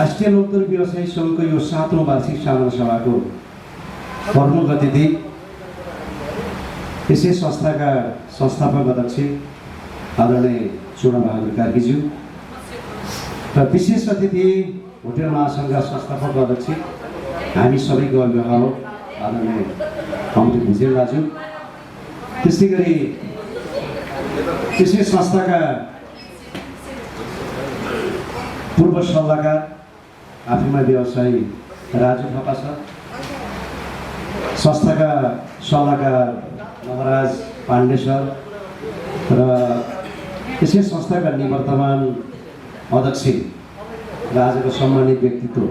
राष्ट्रिय लोकतन्त्र व्यवसायी सङ्घको यो 7औं वार्षिक साधारण सभाको प्रमुख अतिथि यसै संस्थाका संस्थापक अध्यक्ष आदरणीय चुडाबहादुर कार्कीज्यू र विशेष अतिथि होटल महासङ्घका संस्थापक अध्यक्ष हामी सबैको अभिभावक आदरणीय कमरेड भुजेल दाजु, त्यस्तै गरी त्यसै संस्थाका पूर्व सल्लाहकार आफैमा व्यवसायी राजु थापा सर, संस्थाका सल्लाहकार नवराज पाण्डे सर र त्यसै संस्थाका निवर्तमान अध्यक्ष र आजको सम्मानित व्यक्तित्व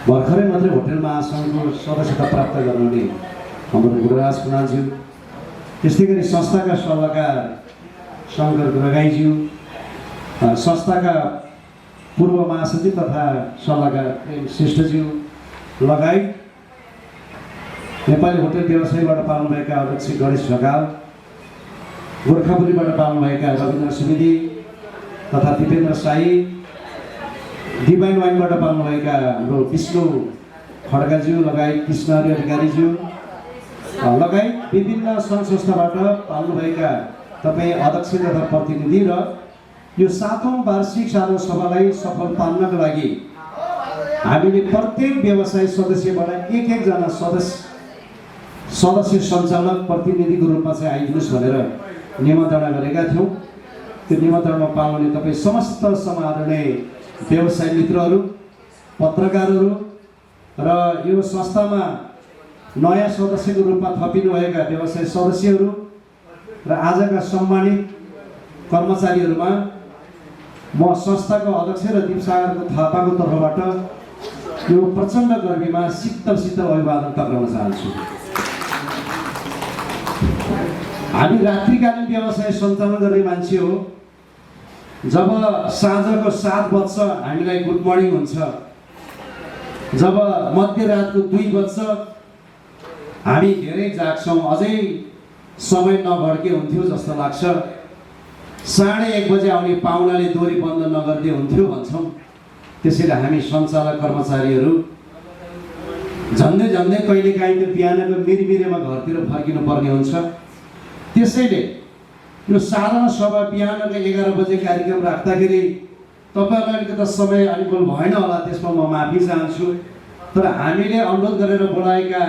भर्खरै मात्रै होटल महासङ्घको सदस्यता प्राप्त गर्नुहुने हाम्रो गुरुराज कुनालज्यू, त्यस्तै गरी संस्थाका सल्लाहकार शङ्कर गुरगाईज्यू, संस्थाका पूर्व महासचिव तथा सल्लाहकार प्रेम श्रेष्ठज्यू लगायत नेपाली होटल व्यवसायीबाट पाल्नुभएका अध्यक्ष गणेश ढकाल, गोर्खापुरीबाट पाल्नुभएका रविन्द्र सुवेदी तथा दिपेन्द्र साई, डिभाइन वाइनबाट पाल्नुभएका हाम्रो विष्णु खड्काज्यू लगायत कृष्णहरि अधिकारीज्यू लगायत विभिन्न सङ्घ संस्थाबाट पाल्नुभएका तपाईँ अध्यक्ष तथा प्रतिनिधि र यो 7औं वार्षिक साधारण सभालाई सफल पार्नको लागि हामीले प्रत्येक व्यवसाय सदस्यबाट एक-एकजना सदस्य सञ्चालक प्रतिनिधिको रूपमा चाहिँ आइदिनुहोस् भनेर निमन्त्रणा गरेका थियौँ। त्यो निमन्त्रणामा पाल्नुहुने तपाईँ समस्त समादरणीय व्यवसाय मित्रहरू, पत्रकारहरू र यो संस्थामा नयाँ सदस्यको रूपमा थपिनुभएका व्यवसाय सदस्यहरू र आजका सम्मानित कर्मचारीहरूमा म संस्थाको अध्यक्ष र दिपसागरको थापाको तर्फबाट यो प्रचण्ड गर्मीमा शीतल अभिवादन टक्राउन चाहन्छु। हामी रात्रिकालीन व्यवसाय सञ्चालन गर्ने मान्छे हो। जब साँझको 7 बज्छ हामीलाई गुड मर्निङ हुन्छ, जब मध्यरातको 2 बज्छ हामी धेरै जाग्छौँ, अझै समय नघड्के हुन्थ्यो जस्तो लाग्छ, 1:30 बजे आउने पाहुनाले दोरी बन्द नगर्दै हुन्थ्यो भन्छौँ। त्यसैले हामी सञ्चालक कर्मचारीहरू झन्डै कहिलेकाहीँ त्यो बिहानको मिरमिरेमा घरतिर फर्किनु पर्ने हुन्छ। त्यसैले यो साधारण सभा बिहानको 11 बजे कार्यक्रम राख्दाखेरि तपाईँहरूलाई अलिकति समय अनुकूल भएन होला, त्यसमा म माफी चाहन्छु। तर हामीले अनुरोध गरेर बोलाएका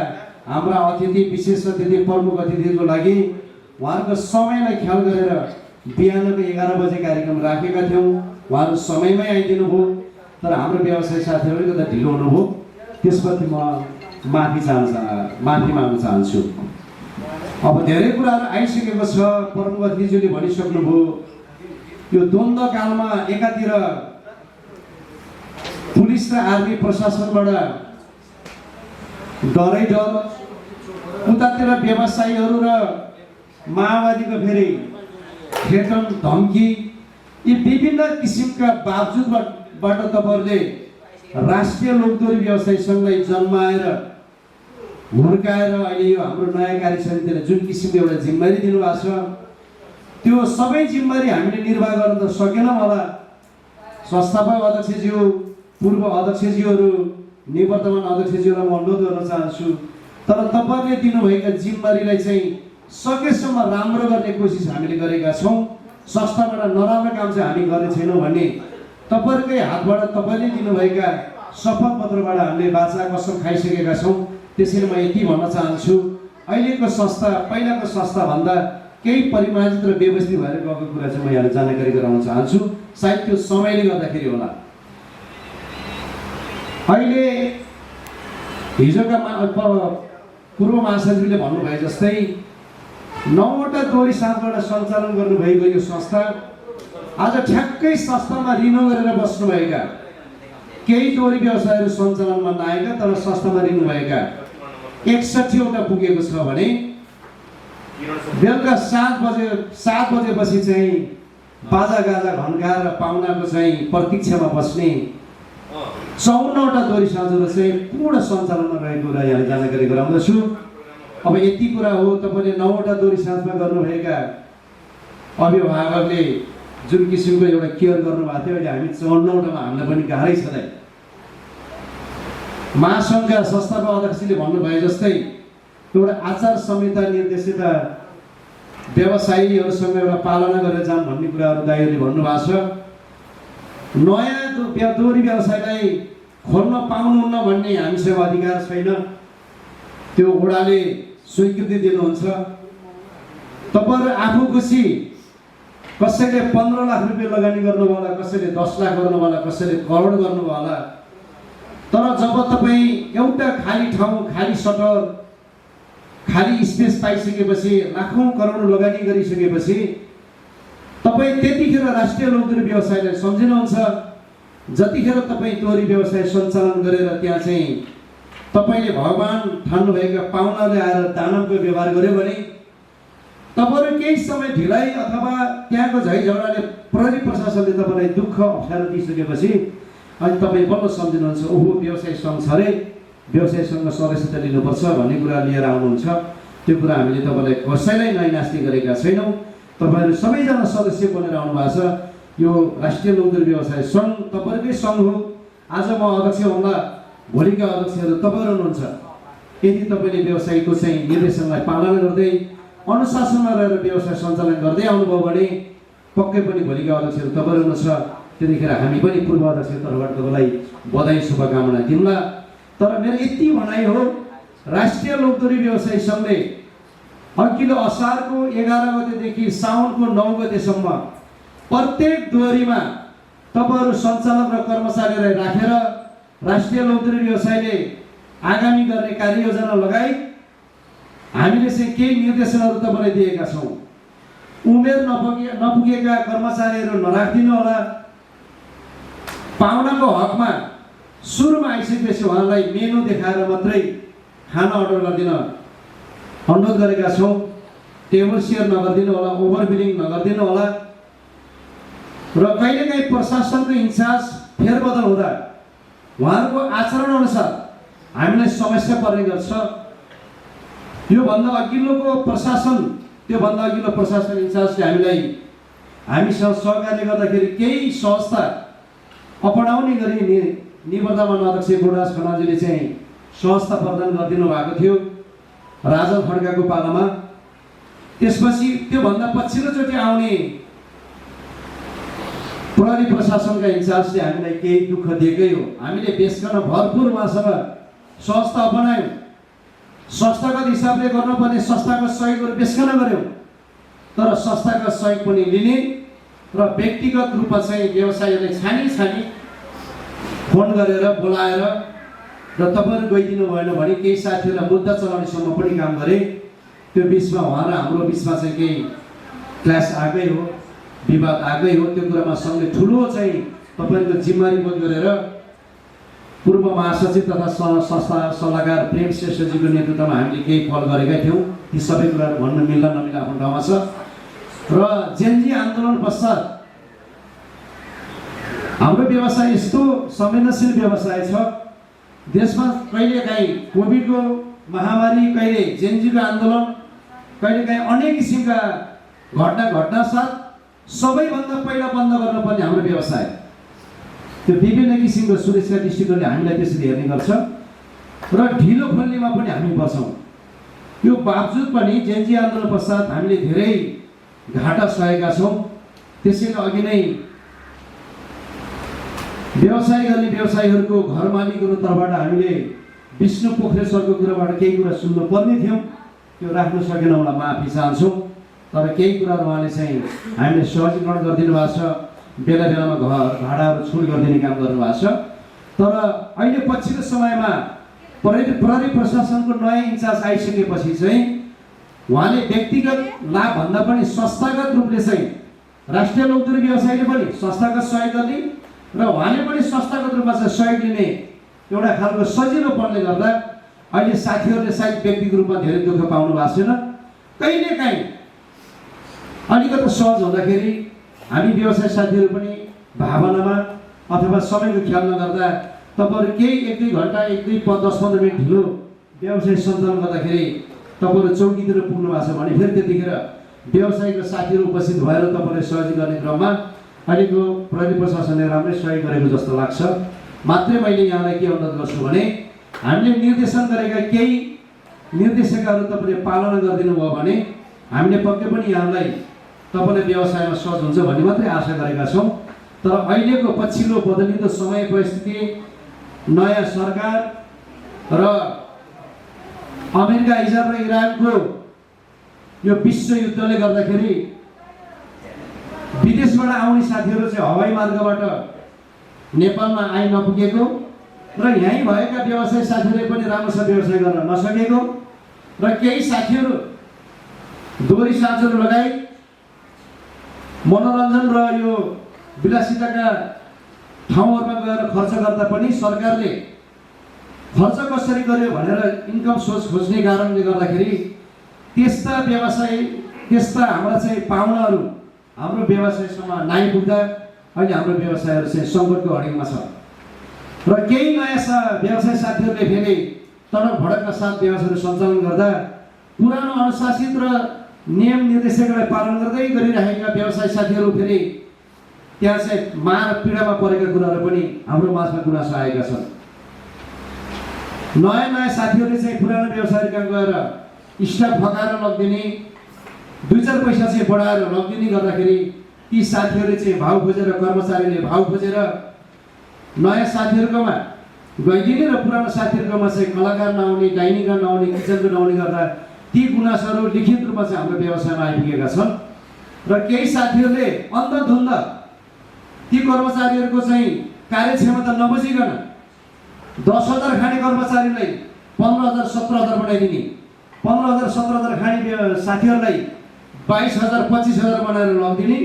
हाम्रा अतिथि, विशेष अतिथि, प्रमुख अतिथिको लागि उहाँहरूको समयलाई ख्याल गरेर बिहानको 11 बजे कार्यक्रम राखेका थियौँ। उहाँहरू समयमै आइदिनु भयो, तर हाम्रो व्यवसाय साथीहरू अलिकति ढिलो हुनुभयो, त्यसप्रति म माफी माग्न चाहन्छु। अब धेरै कुराहरू आइसकेको छ, प्रमुख अतिथिज्यूले भनिसक्नुभयो। यो द्वन्द्वकालमा एकातिर पुलिस र आर्मी प्रशासनबाट डरै डर, उतातिर व्यवसायीहरू र माओवादीको फेरि थ्रेटन धम्की, यी विभिन्न किसिमका बावजुदबाट तपाईँहरूले राष्ट्रिय लोकतन्त्र व्यवसायी सङ्घलाई जन्माएर हुर्काएर अहिले यो हाम्रो नयाँ कार्य समितिले जुन किसिमको एउटा जिम्मेवारी दिनुभएको छ, त्यो सबै जिम्मेवारी हामीले निर्वाह गर्न त सकेनौँ होला। संस्थापक अध्यक्षज्यू, पूर्व अध्यक्षज्यूहरू, निवर्तमान अध्यक्षज्यूलाई म अनुरोध गर्न चाहन्छु, तर तपाईँहरूले दिनुभएका जिम्मेवारीलाई चाहिँ सकेसम्म राम्रो गर्ने कोसिस हामीले गरेका छौँ। संस्थाबाट नराम्रो काम चाहिँ हामी गर्ने छैनौँ भन्ने तपाईँहरूकै हातबाट तपाईँले दिनुभएका शपथ पत्रबाट हामीले वाचा कसम खाइसकेका छौँ। त्यसैले म यति भन्न चाहन्छु, अहिलेको संस्था पहिलाको संस्थाभन्दा केही परिमार्जित र व्यवस्थित भएर गएको कुरा चाहिँ म यहाँलाई जानकारी गराउन चाहन्छु। सायद त्यो समयले गर्दाखेरि होला। अहिले हिजोका पूर्व महासचिवले भन्नुभए जस्तै 9वटा दोहोरी साथबाट सञ्चालन गर्नुभएको यो संस्था आज ठ्याक्कै संस्थामा रिनो गरेर बस्नुभएका केही दोहोरी व्यवसायहरू सञ्चालनमा नआएका तर संस्थामा रिनुभएका 61वटा पुगेको छ भने बेलुका 7 बजेपछि चाहिँ बाजागाजा घन्काएर पाहुनाको चाहिँ प्रतीक्षामा बस्ने 54वटा दोहोरी साँझहरू चाहिँ पूर्ण सञ्चालनमा रहेको कुरा यहाँ जानकारी गराउँदछु। अब यति कुरा हो, तपाईँले 9वटा दोहोरी साँझमा गर्नुभएका अभिभावकले जुन किसिमको एउटा केयर गर्नुभएको थियो, अहिले हामी 54वटामा हामीलाई पनि गाह्रै छ दाइ। महासङ्घका संस्थापक अध्यक्षले भन्नुभए जस्तै एउटा आचार संहिता निर्देशित व्यवसायीहरूसँग एउटा पालना गरेर जाऊँ भन्ने कुराहरू दाइहरूले भन्नुभएको छ। नयाँ दोहोरी व्यवसायलाई खोल्न पाउनुहुन्न भन्ने हामीसँग अधिकार छैन, त्यो वडाले स्वीकृति दिनुहुन्छ। तपाईहरु आफू खुसी, कसैले 15 लाख रुपियाँ लगानी गर्नुभयो, कसैले 10 लाख गर्नुभयो, कसैले करोड गर्नुभयो। तर जब तपाईँ एउटा खाली ठाउँ, खाली सटर, खाली स्पेस पाइसकेपछि, लाखौं करोड लगानी गरिसकेपछि तपाईँ त्यतिखेर राष्ट्रिय लौहद्वार व्यवसायलाई सम्झिनुहुन्छ। जतिखेर तपाईँ दोहोरी व्यवसाय सञ्चालन गरेर त्यहाँ चाहिँ तपाईले भगवान ठान्नुभएका पाहुनाले आएर दानवको व्यवहार गर्यो भने तपाईहरु केही समय ढिलाइ अथवा त्यहाँको झैझगडाले प्रहरी प्रशासनले तपाईलाई दुःख अप्ठ्यारो दिइसकेपछि अनि तपाईँ बल्ल सम्झिनुहुन्छ, ओहो व्यवसाय सङ्घ छ रे, व्यवसाय सङ्घ सदस्यता लिनुपर्छ भन्ने कुरा लिएर आउनुहुन्छ। त्यो कुरा हामीले तपाईलाई कसैलाई नैनास्ती गरेका छैनौँ। तपाईहरु सबैजना सदस्य बनेर आउनु भएको छ। यो राष्ट्रिय लौहद्वार व्यवसाय सङ्घ तपाईहरुकै सङ्घ हो। आज म अध्यक्ष हुँदा भोलिका अध्यक्षहरू तपाईहरु हुनुहुन्छ। यदि तपाईले व्यवसायको चाहिँ निर्देशनलाई पालना गर्दै अनुशासनमा रहेर व्यवसाय सञ्चालन गर्दै आउनुभयो भने पक्कै पनि भोलिका अध्यक्षहरू तपाईहरु हुनुहुन्छ। त्यतिखेर हामी पनि पूर्व अध्यक्षको तर्फबाट तपाईलाई बधाई शुभकामना दिउँला। तर मेरो यति भनाइ हो, राष्ट्रिय लौहद्वार व्यवसाय सङ्घले अघिल्लो असारको 11 गतेदेखि साउनको 9 गतेसम्म प्रत्येक दोहोरीमा तपाईहरु सञ्चालक र कर्मचारीलाई राखेर राष्ट्रिय लौहद्वार व्यवसायले आगामी गर्ने कार्ययोजना लगाई हामीले चाहिँ केही निर्देशनहरू तपाईलाई दिएका छौँ। उमेर नपुगेका कर्मचारीहरू नराखिदिनु होला। पाहुनाको हकमा सुरुमा आइसकेपछि उहाँलाई मेनु देखाएर मात्रै खाना अर्डर गरिदिन अनुरोध गरेका छौँ। टेबल सेयर नगरिदिनु होला, ओभर बिलिङ नगरिदिनु होला। र कहिलेकाहीँ प्रशासनको इन्चार्ज फेरबदल हुँदा उहाँहरूको आचरण अनुसार हामीलाई समस्या पर्ने गर्छ। योभन्दा अघिल्लोको प्रशासन, त्योभन्दा अघिल्लो प्रशासन इन्चार्जले हामीसँग सहकार्य गर्दाखेरि केही संस्था अपनाउने गरी निवर्तमान अध्यक्ष गुणराज खनालजीले चाहिँ संस्था प्रदान गरिदिनु भएको थियो राजा खड्काको पालामा। त्यसपछि त्योभन्दा पछिल्लोचोटि आउने प्रहरी प्रशासनका इन्चार्जले हामीलाई केही दुःख दिएकै हो। हामीले बेसकन भरपुर उहाँसँग संस्था अपनायौँ। संस्थागत हिसाबले गर्नुपर्ने संस्थाको सहयोगहरू बेसकन गऱ्यौँ। तर संस्थाका सहयोग पनि लिने र व्यक्तिगत रूपमा चाहिँ व्यवसायीले छानी फोन गरेर बोलाएर र तपाईहरु गइदिनु भएन भने केही साथीहरूलाई मुद्दा चलाउनेसम्म पनि काम गरे। त्यो बिचमा उहाँ र हाम्रो बिचमा चाहिँ केही क्लास आएकै हो, विवाद आएकै हो। त्यो कुरामा सङ्घले ठुलो चाहिँ तपाईहरुको जिम्मेवारी बोध गरेर पूर्व महासचिव तथा संस्था सल्लाहकार प्रेम श्रेष्ठजीको नेतृत्वमा हामीले केही पहल गरेका थियौँ। ती सबै कुराहरू भन्न मिल्ला नमिल्ला आफ्नो ठाउँमा छ। र जेनजी आन्दोलन पश्चात हाम्रो व्यवसाय यस्तो संवेदनशील व्यवसाय छ, देशमा कहिलेकाहीँ कोभिडको महामारी, कहिले जेनजीको आन्दोलन, कहिलेकाहीँ अनेक किसिमका घटना साथ सबैभन्दा पहिला बन्द गर्नुपर्ने हाम्रो व्यवसाय। त्यो विभिन्न किसिमको सुरक्षा दृष्टिकोणले हामीलाई त्यसरी हेर्ने गर्छ र ढिलो खोल्नेमा पनि हामी बस्छौँ। यो बावजुद पनि जेनजी आन्दोलन पश्चात हामीले धेरै घाटा सहेका छौँ। त्यसैले अघि नै व्यवसाय गर्ने व्यवसायीहरूको घर मालिकहरू तर्फबाट हामीले विष्णु पोखरेल सरको कुराबाट केही कुरा सुन्नु पर्ने थियो, त्यो राख्न सकेनौँ होला, माफी चाहन्छौँ। तर केही कुराहरू उहाँले चाहिँ हामीले सहजीकरण गरिदिनु भएको छ। बेला बेलामा घर भाडाहरू छुट गरिदिने काम गर्नुभएको छ। तर अहिले पछिल्लो समयमा प्रहरी प्रशासनको नयाँ इन्चार्ज आइसकेपछि चाहिँ उहाँले व्यक्तिगत लाभभन्दा पनि संस्थागत रूपले चाहिँ राष्ट्रिय लौहद्वार व्यवसायले पनि संस्थागत सहयोग गर्ने र उहाँले पनि संस्थागत रूपमा चाहिँ सहयोग लिने एउटा खालको सजिलोपनले गर्दा अहिले साथीहरूले सायद व्यक्तिगत रूपमा धेरै दुःख पाउनु भएको छैन। कहिलेकाहीँ अलिकति सहज हुँदाखेरि हामी व्यवसाय साथीहरू पनि भावनामा अथवा समयको ख्याल नगर्दा तपाईहरु केही 1-2 घन्टा 10-15 मिनट ढिलो व्यवसाय सञ्चालन गर्दाखेरि तपाईहरु चौकीतिर पुग्नु भएको छ भने फेरि त्यतिखेर व्यवसायिक साथीहरू उपस्थित भएर तपाईँले सहयोग गर्ने क्रममा अहिलेको प्रहरी प्रशासनले राम्रै सहयोग गरेको जस्तो लाग्छ। मात्रै मैले यहाँलाई के अनुरोध गर्छु भने हामीले निर्देशन गरेका केही निर्देशिकाहरू तपाईँले पालना गरिदिनु भयो भने हामीले पक्कै पनि यहाँलाई तपाईँले व्यवसायमा सहज हुन्छ भन्ने मात्रै आशा गरेका छौँ। तर अहिलेको पछिल्लो बदलिँदो समय परिस्थिति, नयाँ सरकार र अमेरिका, इजरायल र इरानको यो विश्व युद्धले गर्दाखेरि विदेशबाट आउने साथीहरू चाहिँ हवाई मार्गबाट नेपालमा आइ नपुगेको र यहीँ भएका व्यवसाय साथीहरूले पनि राम्रोसँग व्यवसाय गर्न नसकेको र केही साथीहरू दोहोरी साँचहरू लगाई मनोरञ्जन र यो विलासिताका ठाउँहरूमा गएर खर्च गर्दा पनि सरकारले खर्च कसरी गर्यो भनेर इन्कम सोर्स खोज्ने कारणले गर्दाखेरि त्यस्ता व्यवसाय, त्यस्ता हाम्रा चाहिँ पाहुनाहरू हाम्रो व्यवसायसम्म नआइपुग्दा अहिले हाम्रो व्यवसायहरू चाहिँ सङ्कटको अडिगमा छ र केही नयाँ व्यवसाय साथीहरूले फेरि तडक भडकका साथ व्यवसायहरू सञ्चालन गर्दा पुरानो अनुशासित र नियम निर्देशकलाई पालन गर्दै गरिरहेका व्यवसाय साथीहरू फेरि त्यहाँ चाहिँ मार पीडामा परेका कुराहरू पनि हाम्रो माझमा गुनासो आएका छन्। नयाँ साथीहरूले चाहिँ पुरानो व्यवसायका गएर स्टाफ फकाएर लगिदिने, 2-4 पैसा चाहिँ बढाएर लगिदिने गर्दाखेरि ती साथीहरूले चाहिँ भाउ खोजेर, कर्मचारीले भाउ खोजेर नयाँ साथीहरूकोमा गइदिने र पुरानो साथीहरूकोमा चाहिँ कलाकार नआउने, डाइनिङ नआउने, किचनको नआउने गर्दा ती गुनासोहरू लिखित रूपमा चाहिँ हाम्रो व्यवसायमा आइपुगेका छन् र केही साथीहरूले अन्धधुन्ध ती कर्मचारीहरूको चाहिँ कार्यक्षमता नबुझिकन 10,000 खाने कर्मचारीलाई 15,000 17,000 बनाइदिने, 15,000 17,000 खाने साथीहरूलाई 22,000 25,000 बनाएर लगिदिने,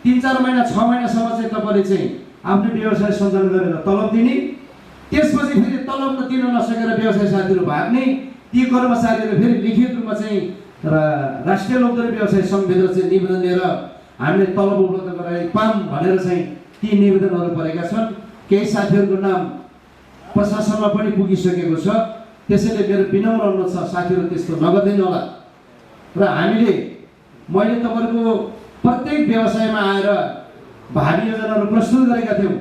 3-4 महिना 6 महिनासम्म चाहिँ तपाईँले चाहिँ आफ्नो व्यवसाय सञ्चालन गरेर तलब दिने, त्यसपछि फेरि तलब दिन नसकेर व्यवसाय साथीहरू भाग्ने, ती कर्मचारीहरू फेरि लिखित रूपमा चाहिँ राष्ट्रिय लोकदोहोरी व्यवसाय सङ्घभित्र चाहिँ निवेदन दिएर हामीले तलब उपलब्ध गराए पाम भनेर चाहिँ ती निवेदनहरू परेका छन्। केही साथीहरूको नाम प्रशासनमा पनि पुगिसकेको छ। त्यसैले मेरो विनम्र अनुरोध छ, साथीहरू त्यस्तो नगर्दैन होला र मैले तपाईँहरूको प्रत्येक व्यवसायमा आएर भावी योजनाहरू प्रस्तुत गरेका थियौँ।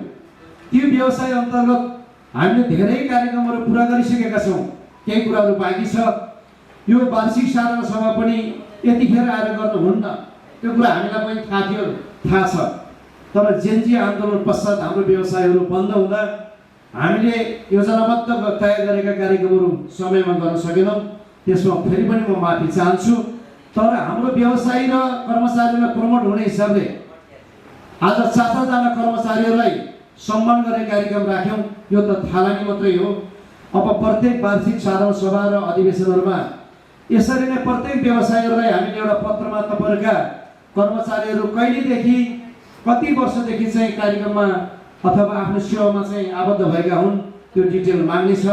त्यो व्यवसाय अन्तर्गत हामीले धेरै कार्यक्रमहरू पुरा गरिसकेका छौँ, केही कुराहरू बाँकी छ। यो वार्षिक साधारण सभा पनि यतिखेर आएर गर्नुहुन्न, त्यो कुरा हामीलाई पनि थाहा छ। तर जेनजी आन्दोलन पश्चात हाम्रो व्यवसायहरू बन्द हुँदा हामीले योजनाबद्ध तय गरेका कार्यक्रमहरू समयमा गर्न सकेनौँ, त्यसमा फेरि पनि म माफी चाहन्छु। तर हाम्रो व्यवसायी र कर्मचारीलाई प्रमोट हुने हिसाबले आज 4-4जना कर्मचारीहरूलाई सम्मान गर्ने कार्यक्रम राख्यौँ। यो त थालनी मात्रै हो। अब प्रत्येक वार्षिक साधारण सभा र अधिवेशनहरूमा यसरी नै प्रत्येक व्यवसायीहरूलाई हामीले एउटा पत्रमा तपाईँहरूका कर्मचारीहरू कहिलेदेखि कति वर्षदेखि चाहिँ कार्यक्रममा अथवा आफ्नो सेवामा चाहिँ आबद्ध भएका हुन् त्यो डिटेल माग्ने छ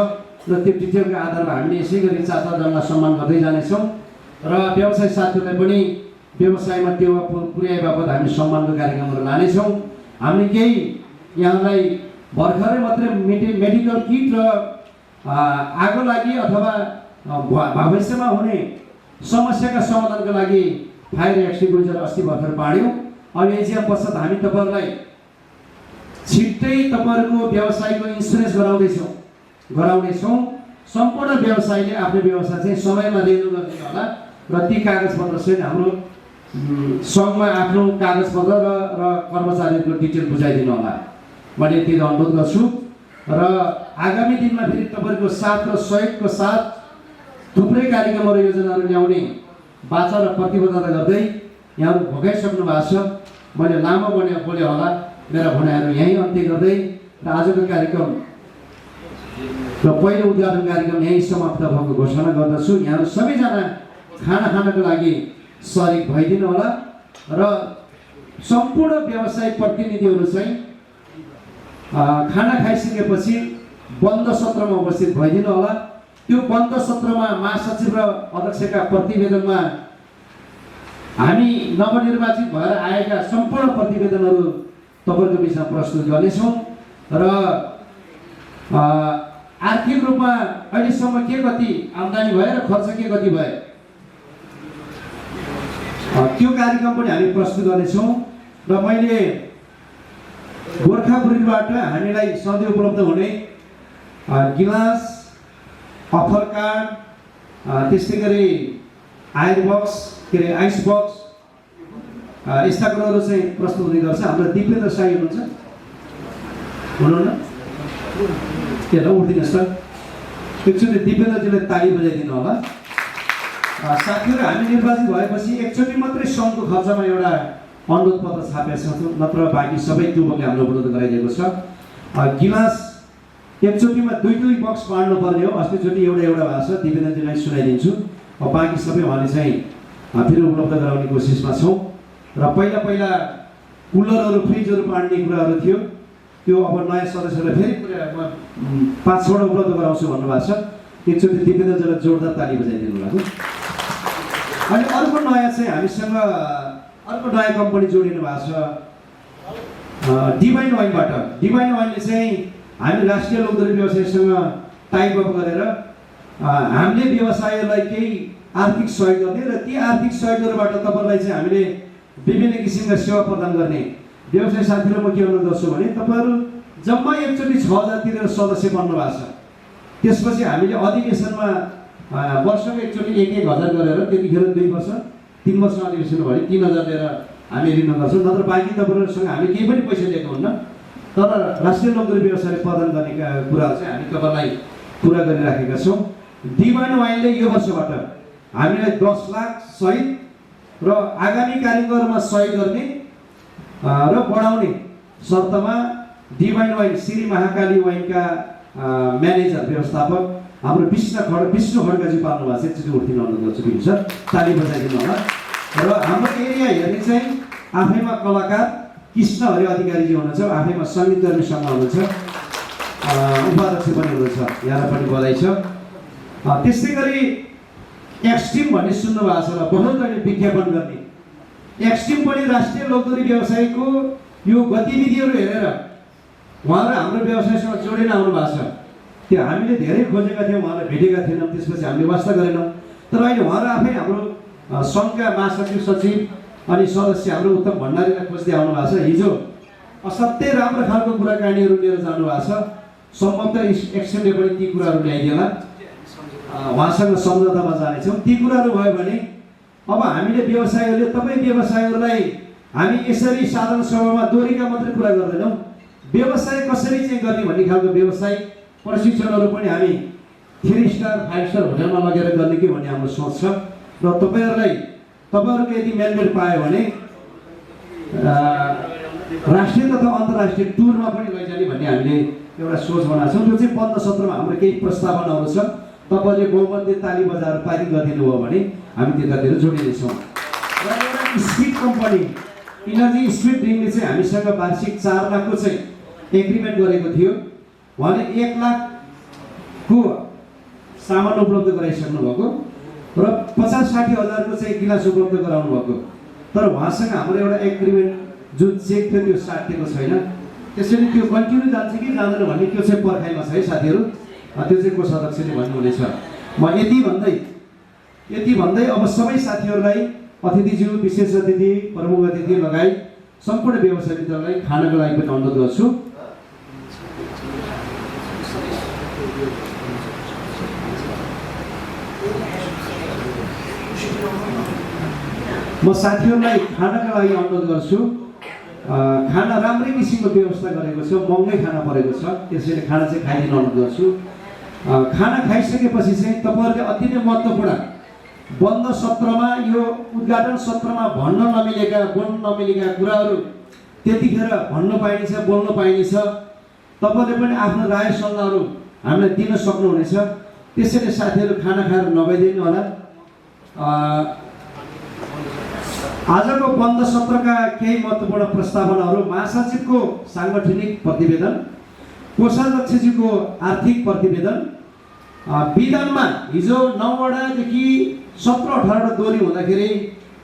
र त्यो डिटेलको आधारमा हामीले यसै गरी 4-4जनालाई सम्मान गर्दै जानेछौँ र व्यवसाय साथीहरूलाई पनि व्यवसायमा टेवा पुर्याए बापत हामी सम्मानको कार्यक्रमहरू लानेछौँ। हामीले केही यहाँलाई भर्खरै मात्रै मेडिकल किट र आगो लागि अथवा भविष्यमा हुने समस्याका समाधानका लागि फायर एक्सटिङ्ग्विसर अस्ति भर्खर बाँड्यौँ। अब एजिएम पश्चात हामी तपाईँहरूलाई छिट्टै तपाईँहरूको व्यवसायको इन्सुरेन्स गराउनेछौँ। सम्पूर्ण व्यवसायले आफ्नो व्यवसाय चाहिँ समयमा रिन्यु गरिदिनु होला र ती कागजपत्र सहित हाम्रो सङ्घमा आफ्नो कागजपत्र र कर्मचारीहरूको डिटेल बुझाइदिनु होला। मैले यति अनुरोध गर्छु र आगामी दिनमा फेरि तपाईँहरूको साथ र सहयोगको साथ थुप्रै कार्यक्रमहरू योजनाहरू ल्याउने बाचा र प्रतिबद्धता गर्दै यहाँहरू भोगाइसक्नु भएको छ। मैले लामो बोले होला, मेरा भनाइहरू यहीँ अन्त्य गर्दै र आजको कार्यक्रम र पहिलो उद्घाटन कार्यक्रम यहीँ समाप्त भएको घोषणा गर्दछु। यहाँहरू सबैजना खाना खानको लागि सहयोग भइदिनु होला र सम्पूर्ण व्यवसायिक प्रतिनिधिहरू चाहिँ खाना खाइसकेपछि बन्द सत्रमा उपस्थित भइदिनु होला। त्यो बन्द सत्रमा महासचिव र अध्यक्षका प्रतिवेदनमा हामी नवनिर्वाचित भएर आएका सम्पूर्ण प्रतिवेदनहरू तपाईँहरूको बिचमा प्रस्तुत गर्नेछौँ र आर्थिक रूपमा अहिलेसम्म के कति आम्दानी भयो र खर्च के कति भयो त्यो कार्यक्रम पनि हामी प्रस्तुत गर्नेछौँ र मैले गोर्खापुरीबाट हामीलाई सधैँ उपलब्ध हुने गिलास, अफर कार्ड, त्यस्तै गरी आयर बक्स, के अरे आइस बक्स, यस्ता कुराहरू चाहिँ प्रस्तुत हुने गर्छ। हाम्रो दिपेन्द्र साई हुनुहुन्न के ल उठिदिनुहोस् त, एकचोटि दिपेन्द्रजीले ताली बजाइदिनु होला। साथीहरू, हामी निर्वाचित भएपछि एकचोटि मात्रै सङ्घको खर्चमा एउटा अनुरोध पत्र छापेका छौँ, नत्र बाँकी सबै युवकले हाम्रो उपलब्ध गराइदिएको छ। गिलास एकचोटिमा दुई बक्स बाँड्नु पर्ने हो। अस्तिचोटि एउटा भएको छ, दिपेन्द्रजीलाई सुनाइदिन्छु। बाँकी सबै उहाँले चाहिँ फेरि उपलब्ध गराउने कोसिसमा छौँ। र पहिला कुलरहरू, फ्रिजहरू बाँड्ने कुराहरू थियो, त्यो अब नयाँ सदस्यलाई फेरि कुरा 5-6वटा उपलब्ध गराउँछु भन्नुभएको छ। एकचोटि दिपेन्द्रजीलाई जोरदार ताली बजाइदिनु भएको। अनि अर्को नयाँ चाहिँ हामीसँग अर्को नयाँ कम्पनी जोडिनु भएको छ डिभाइन वाइनबाट। डिभाइन वाइनले चाहिँ हामी राष्ट्रिय लोकदोरी व्यवसायसँग टाइप अप गरेर हामीले व्यवसायलाई केही आर्थिक सहयोग गर्ने र ती आर्थिक सहयोगहरूबाट तपाईँलाई चाहिँ हामीले विभिन्न किसिमका सेवा प्रदान गर्ने। व्यवसाय साथीहरू, म के अनुरोध गर्छु भने तपाईँहरू जम्मा एकचोटि 6,000 तिरेर सदस्य बन्नु भएको छ। त्यसपछि हामीले अधिवेशनमा वर्षको एकचोटि 1,000 गरेर, त्यतिखेर 2 वर्ष 3 वर्ष अधिवेशन भयो भने 3,000 लिएर हामी लिने गर्छौँ। नत्र बाँकी तपाईँहरूसँग हामी केही पनि पैसा दिएको हुन्न, तर राष्ट्रिय लोकदोरी व्यवसायले प्रदान गर्ने कुराहरू चाहिँ हामी तपाईँलाई पुरा गरिराखेका छौँ। डिभाइन वाइनले यो वर्षबाट हामीलाई 10 लाख सहित र आगामी कार्यक्रममा सहयोग गर्ने र बढाउने शर्तमा डिभाइन वाइन श्री महाकाली वाइनका म्यानेजर व्यवस्थापक हाम्रो विष्णु खड्काजी पाल्नु भएको छ। एकचोटि उठिदिनु अनुरोध गर्छु, प्लिज सर, ताली बजाइदिनु होला। र हाम्रो एरिया हेर्ने चाहिँ आफैमा कलाकार कृष्ण हरि अधिकारीजी हुनुहुन्छ, आफैमा सङ्गीतकर्मी सङ्घ हुनुहुन्छ, उपाध्यक्ष पनि हुनुहुन्छ, यहाँ पनि बधाई छ। त्यस्तै गरी एक्सट्रिम भन्ने सुन्नु भएको छ र बहुत अहिले विज्ञापन गर्ने एक्सट्रिम पनि राष्ट्रिय लोकदोरी व्यवसायको यो गतिविधिहरू हेरेर उहाँहरू हाम्रो व्यवसायसँग जोडेर आउनु भएको छ। त्यो हामीले धेरै खोजेका थियौँ, उहाँलाई भेटेका थिएनौँ, त्यसपछि हामीले वास्ता गरेनौँ। तर अहिले उहाँहरू आफै हाम्रो सङ्घका महासचिव, सचिव अनि सदस्य हाम्रो उत्तम भण्डारीलाई खोज्दै आउनु भएको छ। हिजो असाध्यै राम्रो खालको कुराकानीहरू लिएर जानुभएको छ। सम्भवतः एक्सनले पनि ती कुराहरू ल्याइदिएला, उहाँसँग सम्झौतामा जानेछौँ। ती कुराहरू भयो भने अब हामीले व्यवसायहरूले, तपाईँ व्यवसायहरूलाई हामी यसरी साधारण सभामा दोहोरीका मात्रै कुरा गर्दैनौँ, व्यवसाय कसरी चाहिँ गर्ने भन्ने खालको व्यवसाय प्रशिक्षणहरू पनि हामी 3 स्टार 5 स्टार होटलमा लगेर गर्ने कि भन्ने हाम्रो सोच छ। र तपाईँहरूको यदि म्यान्डेट पायो भने राष्ट्रिय तथा अन्तर्राष्ट्रिय टुरमा पनि लैजाने भन्ने हामीले एउटा सोच बनाएको छौँ। त्यो चाहिँ 15 सत्रमा हाम्रो केही प्रस्तावनाहरू छ। तपाईँले बहुमतले ताली बजाएर पारित गरिदिनु भयो भने हामी त्यतातिर जोडिनेछौँ। र एउटा स्पिड कम्पनी इनर्जी स्पिड ड्रिङ्कले चाहिँ हामीसँग वार्षिक 4 लाखको चाहिँ एग्रिमेन्ट गरेको थियो। उहाँले 1 लाखको सामान उपलब्ध गराइसक्नु भएको र 50-60 हजारको चाहिँ गिलास उपलब्ध गराउनु भएको। तर उहाँसँग हाम्रो एउटा एग्रिमेन्ट जुन चेक थियो त्यो साटिएको छैन। त्यसैले त्यो कन्टिन्यू जान्छ कि जाँदैन भन्ने त्यो चाहिँ पर्खाइमा छ है साथीहरू। त्यो चाहिँ को सदस्यले भन्नुहुनेछ। म यति भन्दै अब सबै साथीहरूलाई, अतिथिज्यू, विशेष अतिथि, प्रमुख अतिथि लगायत सम्पूर्ण व्यवसाय मित्रहरूलाई खानाको लागि पनि अनुरोध गर्छु। म साथीहरूलाई खानाका लागि अनुरोध गर्छु। खाना राम्रै किसिमको व्यवस्था गरेको छ, महँगै खाना परेको छ, त्यसैले खाना चाहिँ खाइदिनु अनुरोध गर्छु। खाना खाइसकेपछि चाहिँ तपाईँहरूले अति नै महत्त्वपूर्ण बन्द सत्रमा, यो उद्घाटन सत्रमा बोल्न नमिलेका कुराहरू त्यतिखेर भन्नु पाइनेछ, बोल्न पाइनेछ। तपाईँले पनि आफ्नो राय सल्लाहहरू हामीलाई दिन सक्नुहुनेछ। त्यसैले साथीहरू खाना खाएर नगइदिनु होला। आजको बन्द सत्रका केही महत्त्वपूर्ण प्रस्तावनाहरू: महासचिवको साङ्गठनिक प्रतिवेदन, कोषाध्यक्षजीको आर्थिक प्रतिवेदन, विधानमा हिजो 9वटादेखि 17-18 दोहोरी हुँदाखेरि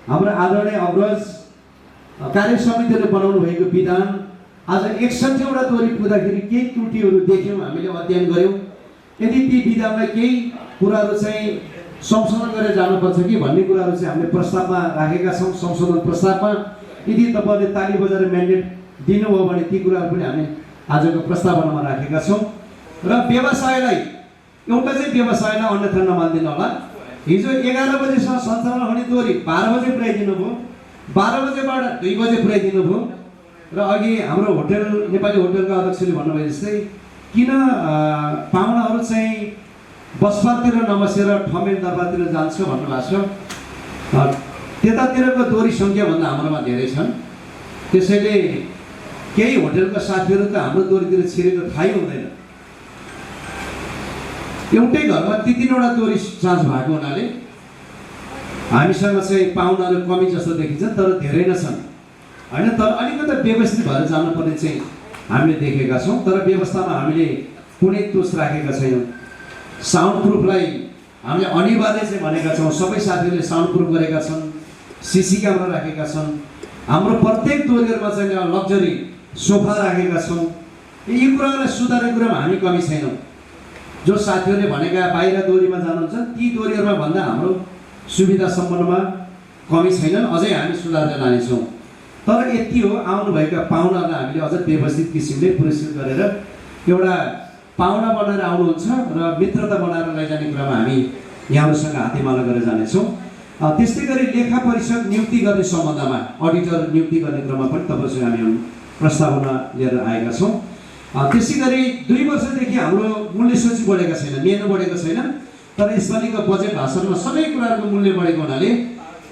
हाम्रो आदरणीय अग्रज कार्य समितिले बनाउनु भएको विधान आज 61वटा दोहोरी पुग्दाखेरि केही त्रुटिहरू देख्यौँ, हामीले अध्ययन गऱ्यौँ। यदि ती विधानलाई केही कुराहरू चाहिँ संशोधन गरेर जानुपर्छ कि भन्ने कुराहरू चाहिँ हामीले प्रस्तावमा राखेका छौँ। संशोधन प्रस्तावमा यदि तपाईँले ताली बजाएर म्यान्डेट दिनुभयो भने ती कुराहरू पनि हामी आजको प्रस्तावनामा राखेका छौँ। र व्यवसायलाई एउटा चाहिँ व्यवसायलाई अन्यथा नमान्दिनु होला। हिजो 11 बजेसम्म सञ्चालन हुने दोहोरी 12 बजे पुर्याइदिनु भयो, 12 बजेबाट 2 बजे पुर्याइदिनु भयो। र अघि हाम्रो होटल नेपाली होटलका अध्यक्षले भन्नुभयो जस्तै किन पाहुनाहरू चाहिँ बसपातिर नबसेर ठमेल दरबारतिर जान्छ भन्नुभएको छ। त्यतातिरको दोहोरी सङ्ख्याभन्दा हाम्रोमा धेरै छन्। त्यसैले केही होटलका साथीहरू त हाम्रो दोहोरीतिर छिरेको थाहै हुँदैन। एउटै घरमा 3-3वटा दोहोरी साँझ भएको हुनाले हामीसँग चाहिँ पाहुनाहरू कमी जस्तो देखिन्छ, तर धेरै नै छन् होइन। तर अलिकति व्यवस्थित भएर जानुपर्ने चाहिँ हामीले देखेका छौँ। तर व्यवस्थामा हामीले कुनै दोष राखेका छैनौँ। साउन्ड प्रुफलाई हामीले अनिवार्य चाहिँ भनेका छौँ। सबै साथीहरूले साउन्ड प्रुफ गरेका छन्, सिसी क्यामेरा राखेका छन्। हाम्रो प्रत्येक दोहोरीहरूमा चाहिँ लग्जरी सोफा राखेका छौँ। यी कुरालाई सुधार्ने कुरामा हामी कमी छैनौँ। जो साथीहरूले भनेका बाहिर दोहोरीमा जानुहुन्छ ती दोहोरीहरूमा भन्दा हाम्रो सुविधा सम्पन्नमा कमी छैनन्, अझै हामी सुधार्दै लानेछौँ। तर यति हो, आउनुभएका पाहुनालाई हामीले अझ व्यवस्थित किसिमले पुरस्कृत गरेर एउटा पाहुना बनाएर आउनुहुन्छ र मित्रता बनाएर लैजाने कुरामा हामी यहाँहरूसँग हातेमालो गरेर जानेछौँ। त्यस्तै गरी लेखा परिषद नियुक्ति गर्ने सम्बन्धमा अडिटर नियुक्ति गर्ने क्रममा पनि तपाईँसँग हामी प्रस्तावना लिएर आएका छौँ। त्यसै गरी 2 वर्षदेखि हाम्रो मूल्य सूची बढेका छैन, मेनु बढेको छैन। तर यसपालिको बजेट भाषणमा सबै कुराहरूको मूल्य बढेको हुनाले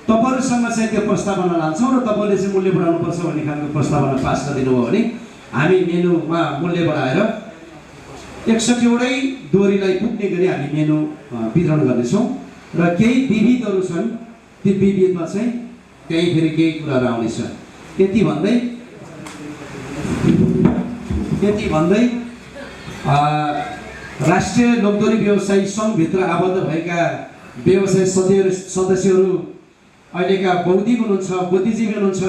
तपाईँहरूसँग चाहिँ त्यो प्रस्तावना लान्छौँ र तपाईँले चाहिँ मूल्य बढाउनुपर्छ भन्ने खालको प्रस्तावना पास गरिदिनु भयो भने हामी मेनुमा मूल्य बढाएर 61वटै दोहोरीलाई पुग्ने गरी हामी मेनु वितरण गर्नेछौँ। र केही विविधहरू छन्, ती विविधमा चाहिँ त्यही फेरि केही कुराहरू आउनेछ। यति भन्दै राष्ट्रिय लोकदोहोरी व्यवसायी सङ्घभित्र आबद्ध भएका व्यवसाय सदस्यहरू अहिलेका बौद्धिक हुनुहुन्छ, बुद्धिजीवी हुनुहुन्छ।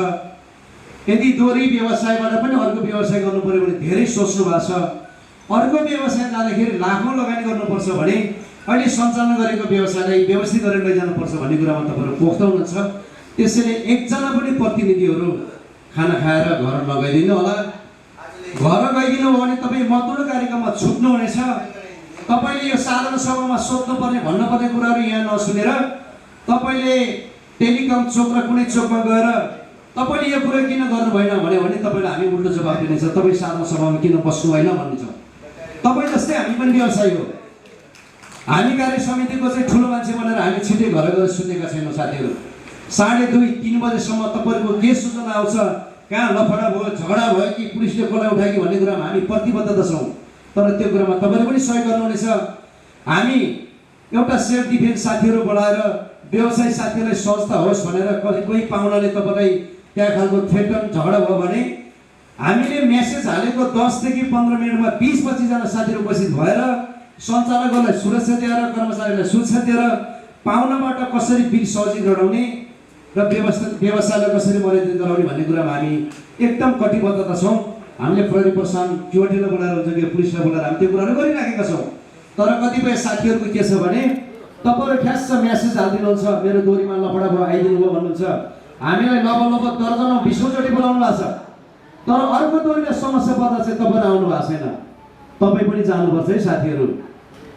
यदि दोहोरी व्यवसायबाट पनि अर्को व्यवसाय गर्नु पऱ्यो भने धेरै सोच्नु भएको छ। अर्को व्यवसाय जाँदाखेरि लाखौँ लगानी गर्नुपर्छ भने अहिले सञ्चालन गरेको व्यवसायलाई व्यवस्थित गरेर लैजानुपर्छ भन्ने कुरामा तपाईँहरू पोख्त हुनुहुन्छ। त्यसैले एकजना पनि प्रतिनिधिहरू खाना खाएर घर नगइदिनु होला। घर गइदिनु हो भने तपाईँ महत्त्वपूर्ण कार्यक्रममा छुट्नुहुनेछ। तपाईँले यो साधारण सभामा सोध्नुपर्ने भन्नुपर्ने कुराहरू यहाँ नसुनेर तपाईँले टेलिकम चोक र कुनै चोकमा गएर तपाईँले यो कुरा किन गर्नु भएन भने तपाईँलाई हामी उल्टो जवाब दिनेछ। तपाईँ साधारण सभामा किन बस्नु भएन भन्नेछ। तपाईँ जस्तै हामी पनि व्यवसायी हो। हामी कार्य समितिको चाहिँ ठुलो मान्छे भनेर हामी छिट्टै घर गएर सुतेका छैनौँ साथीहरू। 2:30-3 बजेसम्म तपाईँहरूको के सूचना आउँछ, कहाँ लफडा भयो, झगडा भयो कि पुलिसले कसलाई उठायो कि भन्ने कुरामा हामी प्रतिबद्धता छौँ। तर त्यो कुरामा तपाईँले पनि सहयोग गर्नुहुनेछ। हामी एउटा सेल्फ डिफेन्स साथीहरू बढाएर व्यवसायी साथीहरूलाई सहजता होस् भनेर कोही पाहुनाले तपाईँलाई त्यहाँ खालको थ्रेटन झगडा भयो भने हामीले मेसेज हालेको 10देखि 15 मिनटमा 20-25 जना साथीहरू उपस्थित भएर सञ्चालकहरूलाई सुरक्षा दिएर, कर्मचारीलाई सुरक्षा दिएर पाहुनाबाट कसरी बिल सजिलो गराउने र व्यवसायलाई कसरी मर्यादित गराउने भन्ने कुरामा हामी एकदम कटिबद्धता छौँ। हामीले प्रहरी प्रशासन क्युटीलाई बोलाएर हुन्छ कि पुलिसलाई बोलाएर हामी त्यो कुराहरू गरिराखेका छौँ। तर कतिपय साथीहरूको के छ भने तपाईँहरू ठ्यास मेसेज हालिदिनुहुन्छ, मेरो दोहोरीमा लफडा भयो आइदिनु भयो भन्नुहुन्छ। हामीलाई लगभग दर्जनौँ 20औँ चोटि बोलाउनु भएको छ। तर अर्को दोहोरीले समस्या पर्दा चाहिँ तपाईँहरू आउनु भएको छैन। तपाईँ पनि जानुपर्छ है साथीहरू।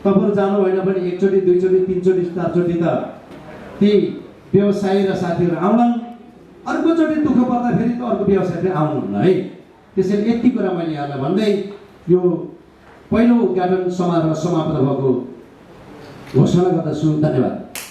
तपाईँहरू जानु भएन भने 1 चोटि 2 चोटि 3 चोटि 4 चोटि त ती व्यवसायी र साथीहरू आउलान्। अर्कोचोटि दुःख पर्दा फेरि त अर्को व्यवसाय चाहिँ आउनुहुन्न है। त्यसैले यति कुरा मैले यहाँलाई भन्दै यो पहिलो उद्घाटन समारोह समाप्त भएको घोषणा गर्दछु। धन्यवाद।